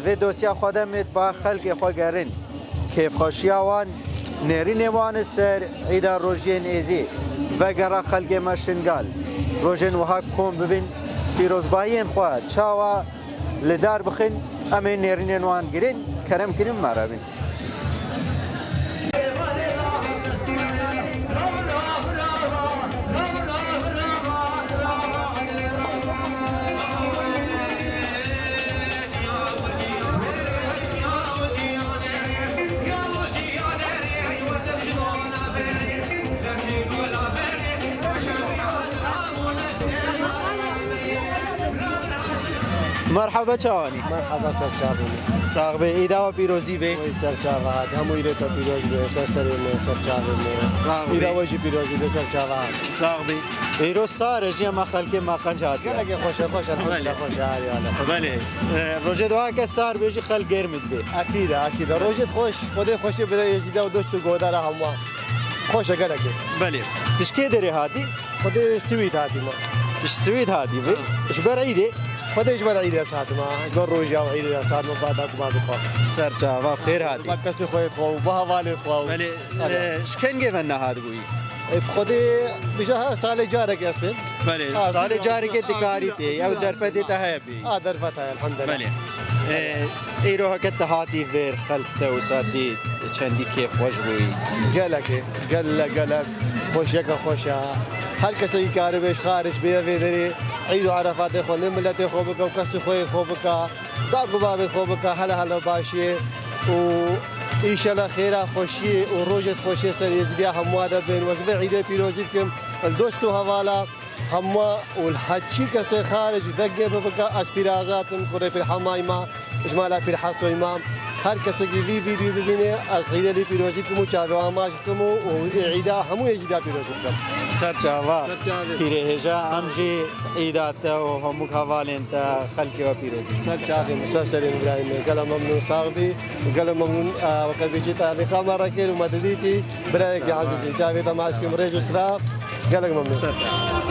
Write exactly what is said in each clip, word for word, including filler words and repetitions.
Vê dosya xwe de mêt ba xelkê xwe gerin. Kêfxweşiya wan, nêrînê wan li ser Îda Rojiyên Êzî vegera xelkê me Şingal. Rojên wiha kom bibin, pîrozbahiyên xwe çawa li dar bixin, em ê nêrînên wan girin, kerem kirin me re bin. Merhaba, çawanî? Merhaba, serçavê me. Sax bê, îda we pîrozî bê. Wey serçava hat. Hemû îdê te pîroz bê. Ser serê me, serçavê me. Sax bê. Îda we jî pîroz bê, serçava hat. Sax bê. Îro sar e, jî ema xelkê me qenc hatiye. Gelekê xweş e, xweş e, elhamdulillah, Belê. Xweş e, her yale, xweş e. Belê. E, rojê doha ke sar bê jî xelk germ dibê. Ekîd e, ekîd e. Rojê xweş, Xwedê xweşê bide êzîda û dost û godara hemû. Xweş e gelekê. Belê. Tu ji kê derê hatî? Xwedê Swîd hatî me. Ji Swîd hatî bi? Ha. Ji ber îdê? Xwedê ji ber îdê ez hatim ha. Ji ber roja û îdê ez hatim, ba dad û babê xwe. Ser çava, xêr hatî. Ba kesê xwe yê xwe û ba hevalê xwe û Belê, Alo. E, ji kengê ve nehat bûyî? E, bi Xwedê bije her salê carek ez têm. Belê, Ha, salê Swîd carekê hatî, dikarî ha, tê, ew Swîd derfetê hatî. Te heye bî. Ha, derfet heye, elhamdulillah. Belê. E, îro heke te hatî vêr xelk te wisa dît, çendî kêfxweş bûyî. Gelekê, gelek, gelek. Xweşiyeke xweş e. Her kesekî karibe ji xaric bê vê derê Îd û Erefatê xwe li miletê xwe bike û kesê xwe yê xwe bike. Dad û babê xwe bike hele hele başiyê û îşela xêra xweşiyê û rojê xweşiyê ser Êzidiya hemûa de bên. Ez vê îdê pîrozî dikim li dost û hevala hemûa û li heçî kesê xaric dengê min bike. Ez Pîr Azad im, kurê Pîr Hemayî me, ji mala Pîr Hesoyî me. Her kesekî vî vîdyoyê bibîne, ez îdê lê pîrozî dikim û çavê wan maç dikim û, û îda hemû Êzîdiya pîrozî dikim. Ser çava. Ser çavê. Pîrê hêja, em jî îda te û hemû hevalên te, xelkê we pîrozî dikin. Ser çavê min, ser serê min birayê min. Gelek memnûn, sax bî. Gelek memnûn, e, weke bêjî te vê kamera kir û me didîtî. Birayekî ezîz, çavê te maç kim, rêz û silav. Gelek memnûn. Ser çavê.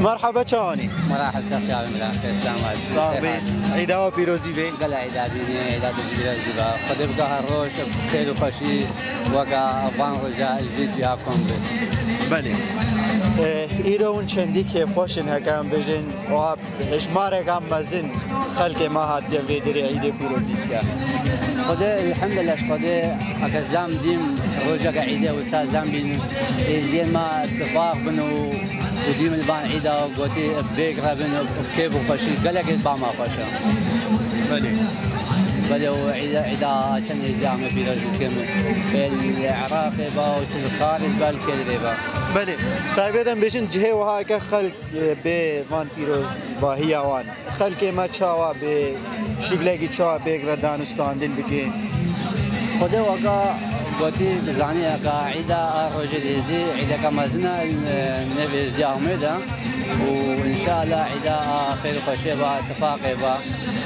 Merhaba, çawanî? Merhaba, ser çavê min, xêr selamet. Sax bî. Xêr hat. Îda we pîrozî bê. Gelek îda dînê, îda te jî pîrozî be. Xwedê bike her roj xêr û xweşî weke van roja ji vî ciya kom be. Belê. E, îro hûn çendî kêfxweş in, heke em bêjin, wiha hejmareka mezin xelkê me hatiye vê derê îdê pîrozî dike. Xwedê, elhamdulillah, ji Xwedê, heke zam dîm rojeke îdê wisa zam bîn, êziyên me tifaq bin û û dîm li van îda gotî bêg re bin û kêf û xweşî gelekê ba me xweş e. Belê. Belê û îda, îda çend êzî ame pîroz dikim. Bê li Iraqê ba û çi li xarîc ba, li kêlirê ba. Belê. Taybet em bêjin cihê wiha ke xelk, e, bê van pîrozbahiya wan. Xelkê me çawa bê şiglekî çawa bêg re danûstandin bike? Xwedê weka gotî, dizanî eka îda a rojê dêzî îdeke mezin e, nêv êzdî Amêd e û înşallah îda a xêr û xweşê ba, tifaqê ba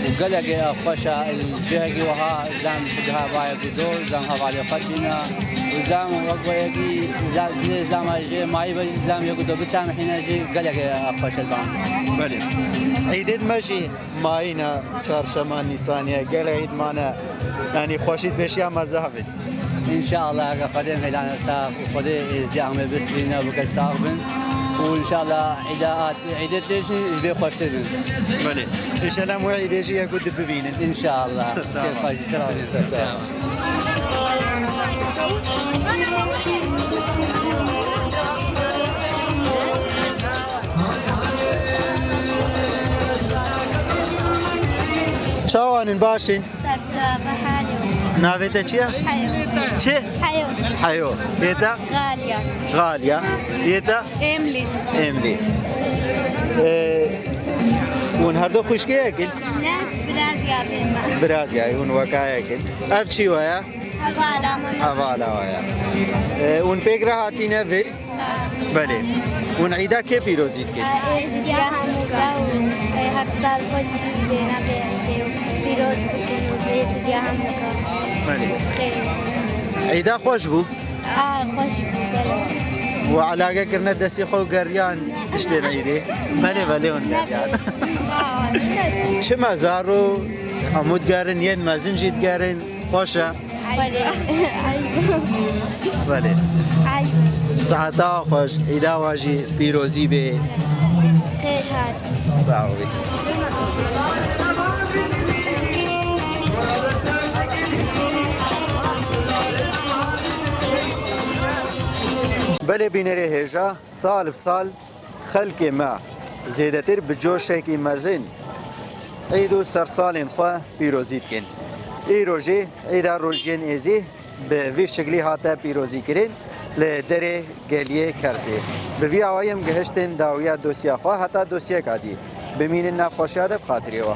û gelekê xweş e. Cihekî wiha zam bigiha bayekî zor, zam hevalê xwe tîne û zam wek weyekî za-, dilê zama jê mayî be jî zam yek û du bisamihîne jî gelekê xweş e ban. Belê. Îdê me jî Mayîna çarşema Nîsanê ye, gelek îd mane, yanî xweşî pêşiya me zaf in. Înşallah, eger Xwedê em hêlane sax û Xwedê êzdî Amê bistîne, bike sax bin. Û înşallah îda at-, îdê tê jî ji vê xweştir bin. Belê. Înşallah em wê îdê jî yek û du bibînin. Înşallah. Tamam. Kêfa jî ser serê. Tamam. Çawan in, baş in? Serçava Heyo. Navê te çi ye? Heyo. Çi? Heyo. Heyo. Yê te? Galiya. Galiya. Yê te? Emlî. Emlî. Ee, hûn her du xwişkeyek in? Ne, biraz ya bê me. Biraz ya, hûn wekayek in. Ev çi we ye? Hevala min. Hevala waya. E, hûn pêk re hatîne vir? Belê. Hûn îda kê pîrozî dikin? Êzidiya hemû ka û her sal xweş jî bêne bê pîroz bikin û êzidiya hemû ka. Belê. Xêr. Îda xweş bû? A, xweş bû, belê. Û elage kirine destê xwe û geriyan tiştê neyîdê? Belê, belê hûn geriyan. Çima zaro hemû digerin, yên mezin jî digerin, xweş e? Belê. Belê. Seheta xweş, îda we jî pîrozî bê. Xêr hat. Sağ ol. Belê bînerê hêja, sal bi sal xelkê me zêdetir bi coşekî mezin Îd û sersalên xwe pîrozî dikin. Îro jî Îda Rojiyên Êzî bi vî şiklî hate pîrozîkirin li derê geliyê Kersê. Bi vî awayî em gihiştin dawiya dosya xwe heta dosyeka dî. Bimînin nav xweşiya de bi xatirê we.